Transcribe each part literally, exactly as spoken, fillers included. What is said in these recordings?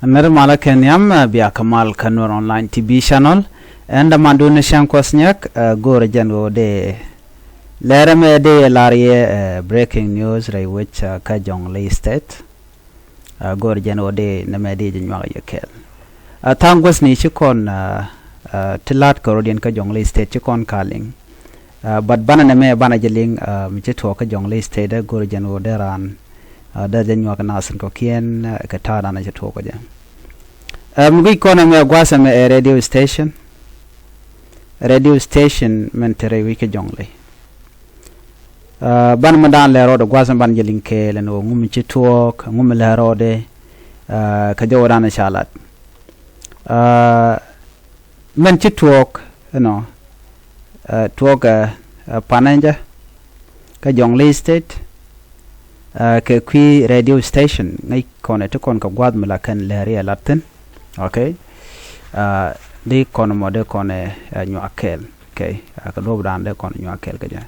Nɛr malä kɛ nhiam, ɛ, bia kɛ mal kä Nuer Online T V channel. Ɛn dämandun ni cäŋ kuɔth nyɛk, ɛ, go̱o̱rä jɛn ɣöö dee lɛrɛ mɛ dee lar yɛ, ɛ, breaking news rɛy wec, ɛ, kä Jonglei State. Ɛ, go̱o̱rä jɛn ɣöö dee nɛmɛ dee jɛ nyuak yɛ kɛɛl. Ɛ, tha̱a̱ŋ guäthni ci kɔn, ɛ, ɛ, ti la̱t kɛ rɔ̱diɛn kä Jonglei State ci kɔn ka liŋ. Ɛ, but banɛ nɛmɛ banɛ jɛ liŋ, ɛ, mi ci tuɔɔk kä Jonglei State, ɛ, go̱o̱rä jɛn ɣöö dee raan, ɛ, dee jɛ nyuak nath in kɔ̱kiɛn, ɛ, kɛ ta̱a̱dan ci tuɔɔk kä jɛ. Ɛ, mi guic kɔn ɛmɛ gua̱a̱th ɛmɛ ɛ radio station. Radio station min te rɛy wi̱c kä Jonglei. Ɛ, banɛ mi daan lɛ rɔɔdɛ gua̱a̱th ɛmɛ banɛ jɛ liŋ kɛɛl ɛn ɣöö ŋu mi ci tuɔɔk, ŋu mi lɛ rɔɔdɛ, ɛ, kɛ jɔwdan ca lat. Ɛ, min ci tuɔɔk, you know, ɛ, tuɔɔk, ɛ, ɛ, Panɛnjä kä Jonglei State, ɛ, kɛ kui̱ radio station ŋäc kɔn ɛ ti kɔn kɛ gua̱a̱th mi la kɛn lɛri ɛ lat thi̱n. Okay. Ɛ, di kɔn mɔ di kɔn ɛ, ɛ, nyuak kɛɛl. Okay. Ɛ, kɛ duɔ̱ɔ̱pdan di kɔn nyuak kɛɛl kɛ jɛ.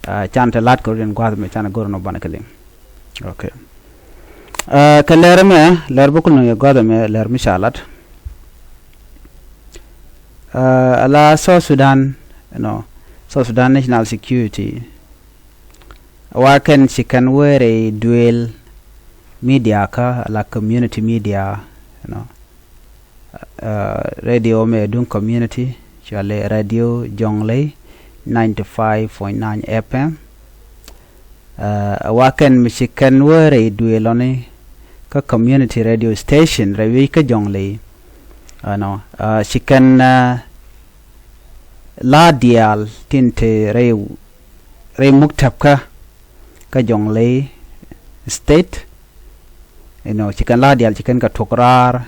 Ɛ, can te la̱t kɛ rɔ̱diɛn gua̱a̱th mi can ɛ go̱r nɔ banɛ kɛ liŋ. Okay. Ɛ, kɛ lɛr ɛmɛ, lɛr bä kulɛ nɔ yɛ gua̱a̱th ɛmɛ, lɛr mi ca lat. Ɛ, ala South Sudan, you know, South Sudan National Security. Wa kɛn ci kɛn wee rɛy duëël media kä ala community media, you know. Ɛ, radio mɛ duŋ community, cuali Radio Jonglei ninety five point nine F M. Ɛ, wa kɛn mi ci kɛn wee rɛy duëël ɔni kä community radio station rɛy wi̱c kä Jonglei. Ɛnɔ, ɛ, ci kɛn, ɛ, la diaal tin te rɛy, rɛy muktab kä kä Jonglei State. You know, ci kɛn la diaal ci kɛn kɛ tuɔk raar.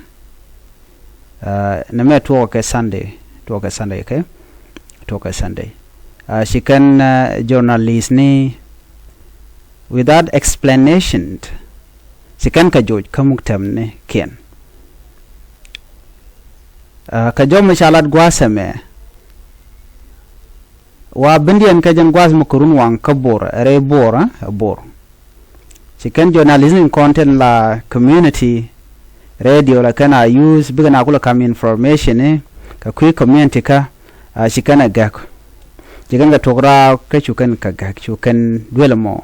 Ɛ, nɛmɛ tuɔk kɛ Sunday, tuɔk kɛ Sunday, okay? Tuɔk kɛ Sunday. Ɛ, ci kɛn, ɛ, journalist ni without explanation. Ci kɛn kɛ joc kä muktab ni kiɛn. Ɛ, kɛ jɔm mi ca lat gua̱a̱th ɛmɛ. Wa bindiɛn kä jɛn gua̱a̱th mi kɛ run waŋ kä Bor, ɛ rɛy Bor, ɛ, ɛ Bor. Ci kɛn journalist ni kɔn tin la community radio la kɛn a use bikɛ na kulɛ kam information ni kɛ kui̱ community kä, ɛ, ci kɛn ɛ gɛk. Ci kɛn kɛ tuɔk raar kä cu kɛn kɛ gɛk, cu kɛn duel mɔ,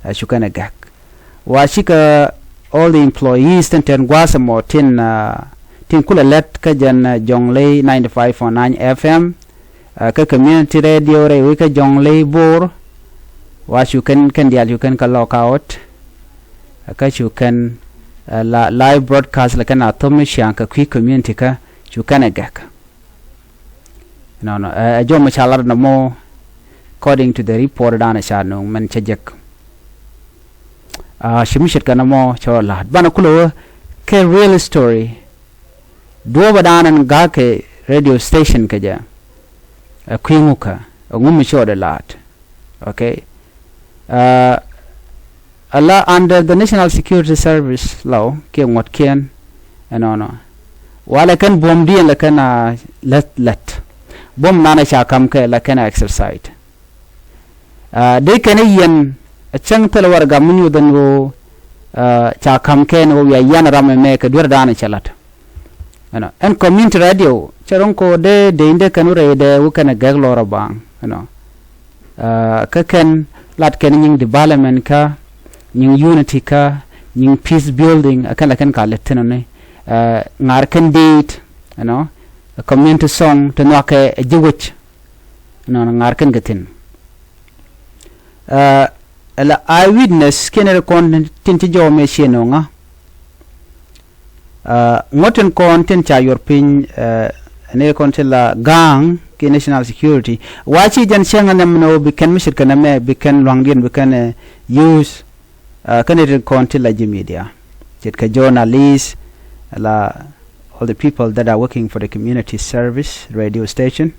ɛ, cu kɛn ɛ gɛk. Wa cikɛ all the employees tin tɛn gua̱a̱th ɛmɔ tin, ɛ, tin kulɛ lɛt kä jɛn, ɛ, Jonglei ninety five point nine F M. Ɛ, kä community radio rɛy wi̱c kä Jonglei Bor. Wa cu kɛn, kɛn diaal cu kɛn kä lockout. Ɛ, kä cu kɛn, ɛ, la, live broadcast la kɛn a thom mi ciaŋ kɛ kui̱ community kä cu kɛn ɛ gɛk. Nɔnɔ, ɛ, ɛ jɔm mi ca lat nɔmɔ, according to the report dan ca nuŋ mɛn cɛ jek. Ɛ, ci mi ce̱tkɛ nɔmɔ cɛ rɔ la̱t. Banɛ kulɛ wä kɛ real story. Duɔ̱ɔ̱pä dan ɛn ga̱a̱k kɛ radio station kɛ jɛ. Ɛ kui̱ ŋukä, ɛ ŋu mi cɛ rɔ dee la̱t. Okay. Ɛ, ala under the National Security Service law kiɛ ŋuɔ̱tkiɛn, ɛnɔnɔ. Walɛ kɛn buɔ̱mdiɛn lɛ kɛn a lät lät. Buɔ̱m nanɛ ca ka̱m kɛ lɛ kɛn a exercise. Ɛ, dee kɛn i̱ yɛn ɛ cäŋ thilɛ warɛgak mi nyuuth ɛn ɣöö, ɛ, ca ka̱m kɛn ɣöö wiaa yɛn ram ɛmɛ kɛ duer daanɛ cɛ la̱t. Ɛnɔ, ɛn community radio cɛ ro̱ŋ kɛ ɣöö dee dee in dee kɛn wä rɛydɛ wä kɛn ɛ gɛk lɔr ɛ baaŋ, ɛnɔ. Ɛ, kä kɛn lat kɛn nyiŋ development kä, nyiŋ unity kä, nyiŋ peace building, ɛ kɛn la kɛn ka lät thi̱n ɔni. Ɛ, ŋa̱r kɛn diit, ɛnɔ, community song, ti nhɔakɛ ɛ ji̱ wec. Nɔnɔ ŋa̱r kɛn kɛ thi̱n. Ɛ, la eyewitness kiɛn ri kɔn tin ti jɔw mɛ ciɛ no̱ŋa. Ɛ, ŋuɔ̱t tin kɔn tin ca yuɔr piny, ɛ, ni kɔn ti la ga̱a̱ŋ ki national security. Wa ci jɛn cäŋ ɛn ɛmɛ nɔ bi kɛn mi ce̱tkɛ nɛmɛ bi kɛn lua̱ŋdiɛn bi kɛn, ɛ, use. Ɛ, kä ni tin kɔn ti la ji̱ media. Ce̱tkɛ journalist, la all the people that are working for the community service radio station.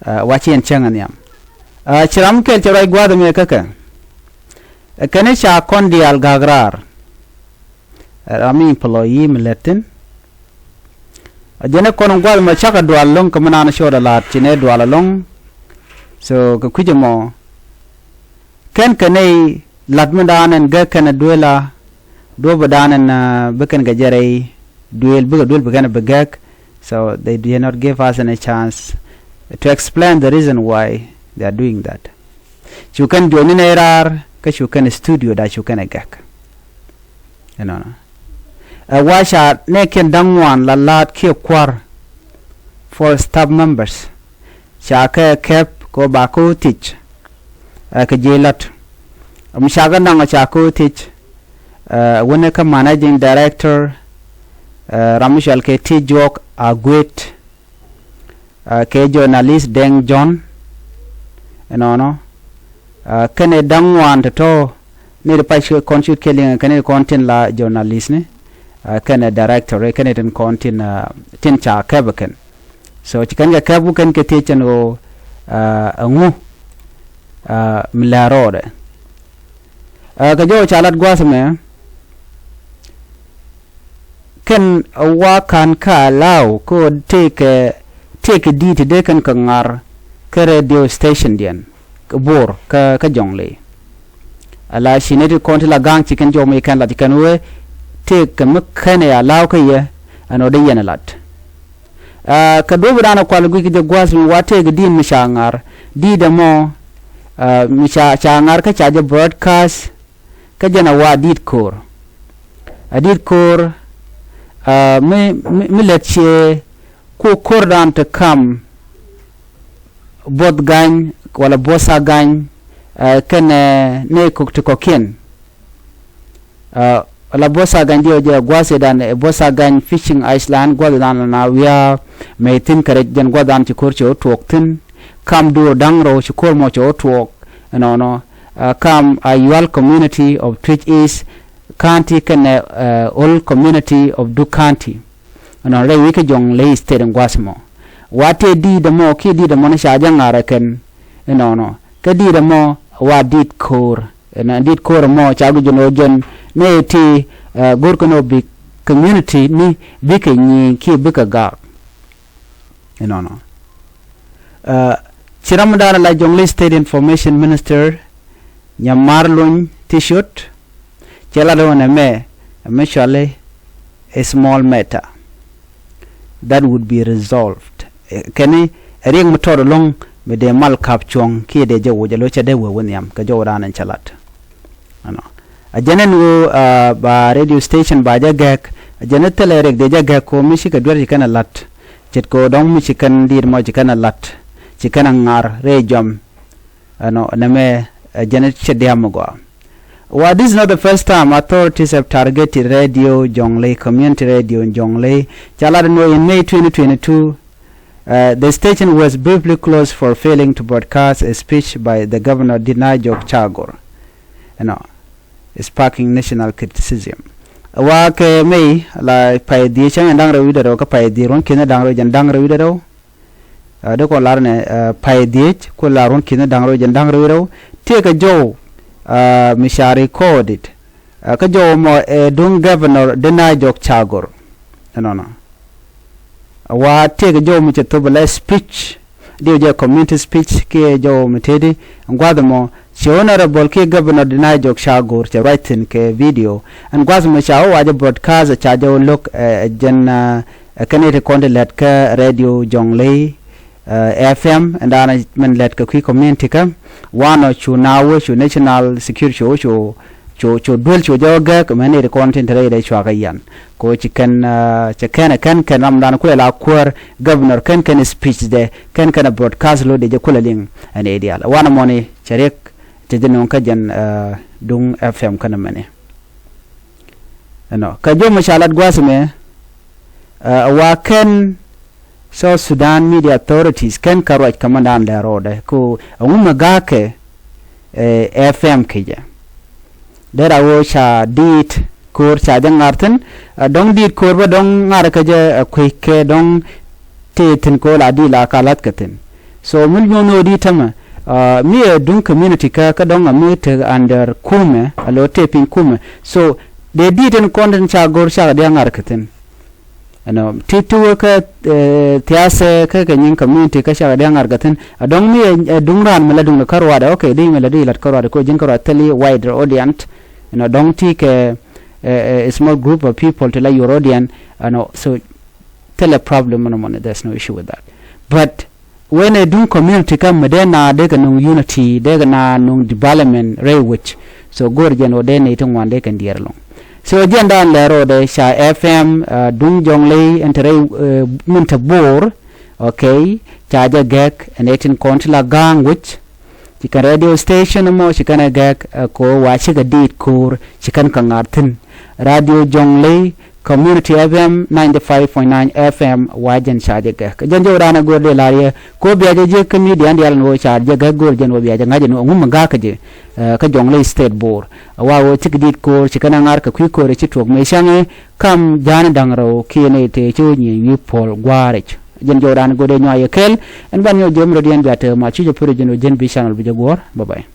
Ɛ, wa ci ɛn cäŋ ɛn nhiam. Ɛ, ci ram kɛl cɛ ruac gua̱a̱th ɛmɛ kä kɛ. Ɛ, kɛn ca kɔn diaal ga̱a̱k raar. Ɛ, ram mi employee mi lät thi̱n. Ɛ, jɛn ɛ kɔn gua̱a̱th ɛmɔ cakɛ dual ɛlɔ̱ŋ kɛ mi naan cɔɔdɛ la̱t ci nɛ dual ɛlɔ̱ŋ. So kɛ kui̱c ɛmɔ. Kɛn kɛ nɛy la̱t mi daanɛn gɛ kɛn ɛ duela duɔ̱ɔ̱pɛ daanɛn, ɛ, bi kɛn kɛ jɛ rɛy, duëël bikɛ duëël bi kɛn bi gɛk. So they did not give us any chance to explain the reason why they are doing that. Cu kɛn juɔc ni nɛy raar kä cu kɛn studio da cu kɛn ɛ gɛk. Ɛnɔnɔ. Ɛ wa ca nɛɛkiɛn da̱ŋ ŋuan la la̱a̱t kiɛ kua̱r for staff members. Ca kɛ kɛp kɛ ɣöö ba kä thiec. Ɛ kɛ ji̱ la̱t. Ɛm ca kɛ naŋ ca kä thiec. Ɛ wänɛ kä managing director, ɛ ram mi cɔal kɛ Ti Juɔk Aguet. Ɛ kɛ journalist Deng John. Ɛnɔnɔ. Ɛ kɛnɛ da̱ŋ ŋuan tɔ̱tɔ̱ ni di pac kɔn cut kɛ liŋ kɛnɛ kɔn tin la journalist ni. Ɛ kɛnɛ director kɛnɛ tin kɔn tin, ɛ tin ca kɛp kɛn. So ci kɛn kɛ kɛp ku kɛn kɛ thiec cɛn ɣöö, ɛ ɛŋu, ɛ mi lɛ rɔɔdɛ. Ɛ kɛ jɔw ca lat gua̱th mɛ kɛn wa ka̱n ka allow kä tëëkɛ, tëëkɛ di̱i̱t ti dee kɛn kɛ ŋa̱r kä radio station diɛn kä Bor kä, kä Jɔŋley. Ala ci nɛy ti kɔn ti la ga̱a̱ŋ ci kɛn jɔw mi kɛn lat ci kɛn wee tëëkɛ mi kɛn ɛ allow kä yɛ ɛn ɣöö dee yɛn ɛ lat. Ɛ kɛ duɔ̱p dan ɛ kual guic kɛ jɛ gua̱th mi wa tëëkɛ di̱i̱t mi ca ŋa̱r di̱i̱t ɛmɔ, ɛ mi ca, ca ŋa̱r kä ca jɛ broadcast. Kä jɛn a wa di̱t ko̱o̱r. A di̱t ko̱o̱r, ɛ mi, mi, mi lät ciɛ ku ko̱o̱r dan ti kam buɔth gany wala buɔth a gany, ɛ kɛnɛ nɛy kɔk ti kɔ̱kiɛn. Ɛ wala buɔth a gany diɛ jɛ gua̱th ɛ dan ɛ buɔth a gany fishing island gua̱th ɛ dan la na wiaa mɛy thi̱n kɛ rɛc jɛn gua̱th dan ci ko̱o̱r ci wä tuɔɔk thi̱n. Kam duur da̱ŋ rɛw ci ko̱o̱r mɔ ci wä tuɔɔk. Ɛnɔnɔ. Ɛ kam a Yual community of Twic East County kɛnɛ, ɛ, Ol community of Duk County. Ɛnɔnɔ rɛy wi̱i̱ kä Jɔŋley State in gua̱th mɔ. Wa tëë di̱i̱t ɛmɔ kiɛ di̱i̱t ɛmɔ ni ca jɛ ŋa̱r ɛ kɛn. Ɛnɔnɔ. Kä di̱i̱t ɛmɔ wa di̱i̱t ko̱o̱r. Ɛn di̱i̱t ko̱o̱r ɛmɔ ca guic jɛn ɣöö jɛn ni ti, ɛ, go̱r kɛn ɣöö bi community ni bikɛ nyieny kiɛ bikɛ gaak. Ɛnɔnɔ. Ɛ, ci ram dan la Jɔŋley State Information Minister Nyamar Luny Ti Ciöt cɛ lat ɣöö nɛmɛ, ɛ mi cɔali a small matter that would be resolved. Ɛ, kɛn ɛ riɛk mi tɔt ɛlɔ̱ŋ mi dee mal ka̱p cuɔ̱ŋ kiɛ dee jɛ woc ɛ lo̱c cɛ dee wee wä nhiam kɛ jɔw dan ɛn cɛ lat. Ɛnɔ. A jɛn ɛn ɣöö, ɛ, ba radio station ba jɛ gɛk, a jɛn ɛ thilɛ riɛk dee jɛ gɛk kɛ ɣöö mi cikɛ duer ci kɛn ɛ la̱t. Ce̱tkɛ ɣöö dɔ̱ŋ mi ci kɛn di̱i̱t mɔ ci kɛn ɛ la̱t. Ci kɛn ɛ ŋa̱r rɛy jɔam. Ɛnɔ, nɛmɛ, ɛ jɛn ɛ cɛ dia̱a̱m mi gɔaa. Wa, this is not the first time authorities have targeted radio Jonglei, community radio in Jonglei. Ca lat ɛn ɣöö in May twenty twenty-two, Uh, the station was briefly closed for failing to broadcast a speech by the governor Dina Jok Chagor, you know, sparking national criticism. Wa kɛ May la pay dhiec cäŋ da̱ŋ rɛw wi̱cdɛ rɛw kä pay dhiec ruɔ̱n ki̱n da̱ŋ rɛw jɛn da̱ŋ rɛw wi̱cdɛ rɛw. Uh, dee kɔn lar nɛ, uh, pay dhiec ku la ruɔ̱n ki̱n da̱ŋ rɛw jɛn da̱ŋ rɛw wi̱cdɛ rɛw. Tëëkɛ jɔw, uh, mi ca recorded. Ɛ, kä jɔw mɔ ɛ duŋ governor Dina Jok Chagor. Ɛnɔnɔ. Ɛ wa tëëkɛ jɔw mi cɛ thop lɛ speech. Diw jɛ community speech kiɛ jɔw mi tëëdi. Ɛn gua̱th mɔ ci honorable kiɛ governor Dina Jok Chagor cɛ ruac thi̱n kɛ video. Ɛn gua̱th mɔ ca wä wa jɛ broadcast ca jɛ wä lo̱k, ɛ, ɛ jɛn, ɛ, ɛ kɛn i̱ ti kɔn ti lɛt kä radio Jonglei. Ɛ, F M ɛn daanɛ mɛn lɛt kɛ kui̱ community kä wanɔ cu na wä cu national security cu cu cu duel cu jɛ wä gɛk mɛn i̱ ri kɔn tin te rɛy rɛy cuakä yan. Ko ci kɛn, ɛ, cɛ kɛn ɛ kɛn kɛn ram dan kulɛ la kuäär governor kɛn kɛn speech dɛ kɛn kɛn ɛ broadcast lo dee jɛ kulɛ liŋ ɛn i̱ diaal wanɔ mɔni cɛ riɛk cɛ jɛ no̱o̱ŋ kä jɛn, ɛ, duŋ F M kɛn mɛni. Ɛnɔ kɛ jɔmɛ ca lat gua̱a̱th mɛ, ɛ, wa kɛn South Sudan Media Authorities kɛn kɛ ruac kɛ mɛn dan lɛ rɔɔdɛ ko ɛŋu mɛ ga̱a̱kɛ, ɛ, F M kecɛ. Dee ra ɣöö ca diit ko̱o̱r ca jɛ ŋa̱r thi̱n, ɛ, dɔ̱ŋ diit ko̱o̱r bä dɔ̱ŋ ŋa̱r kɛ jɛ, ɛ, kueckɛ dɔ̱ŋ tëë thi̱n ko̱o̱r la diit la ka la̱th kɛ thi̱n. So mi nyuɔ̱n ɣöö diit tämɛ, ɛ, mi ɛ duŋ community kä kä dɔ̱ŋ ɛ mi tek under kumɛ ɛ lo̱ tëë piny kumɛ. So dee diit ɛn kɔn tin ca go̱r cakɛ dia̱ ŋa̱r kɛ thi̱n. Ɛnɔ ti ti wä kä, ɛ, thia̱a̱thɛ kä kɛ nyin community kä cakɛ dia̱ ŋa̱r kɛ thi̱n. Ɛ dɔ̱ŋ mi ɛ, ɛ duŋ raan mi la duŋ kä ruaadɛ, okay, di mi la di lat kä ruaadɛ ko ji̱n kä ruaadɛ thil i̱ wider audience. Ɛnɔ dɔ̱ŋ ti kɛ, a small group of people ti la your audience, ɛnɔ. So thilɛ problem mɔnɔ mɔnɔ, there's no issue with that. But when a duŋ community kam mi dee na dee kɛ nuŋ unity, dee kɛ na nuŋ development rɛy wec. So go̱o̱r jɛn ɣöö dee nɛy ti ŋuan dee kɛn diɛɛr ɛlɔ̱ŋ. So jɛn daan lɛr ɣöö dee ca F M, duŋ Jɔŋley ɛn te rɛy min te Bor. Okay, ca jɛ gɛk ɛn ɛ tin kɔn ti la ga̱a̱ŋ wec. Ci kɛn radio station mɔ ci kɛn ɛ gɛk ɛ ko̱ wa cikɛ diit ko̱o̱r ci kɛn kɛ ŋa̱r thi̱n. Radio Jɔŋley Community F M ninety five point nine F M wa jɛn ca jɛ gɛk. Jɛn jɛ wä da̱a̱n ɛ go̱o̱r dee la̱r yɛ ko̱ bia jɛ jiäk kä media ɛn diaal ɛn ɣöö ca jɛ gɛk go̱o̱r jɛn wä bia jɛ ŋa̱c ɛn ɣöö ŋumɛ ga̱a̱k kɛ jɛ kä Jɔŋley State Bor. Wa ɣöö cikɛ diit ko̱o̱r ci kɛn ɛ ŋa̱r kɛ kui̱ ko̱o̱r ci tuɔ̱k mëë cäŋ ɛ kam ja̱a̱n da̱ŋ rɛw kiɛn ɛ tëë ci wä nyieny wi̱i̱ puɔl gua̱a̱r i̱c. Jɛn jɔwdan go̱o̱dɛ nyɔa yɛ kɛl. Ɛn ban nyɔk jiɔm rɔ diɛn bia te ma cuc ɛ pär jɛn ɔ jɛn bi channel bi jɛ guɔ̱ɔ̱r. Bye bye.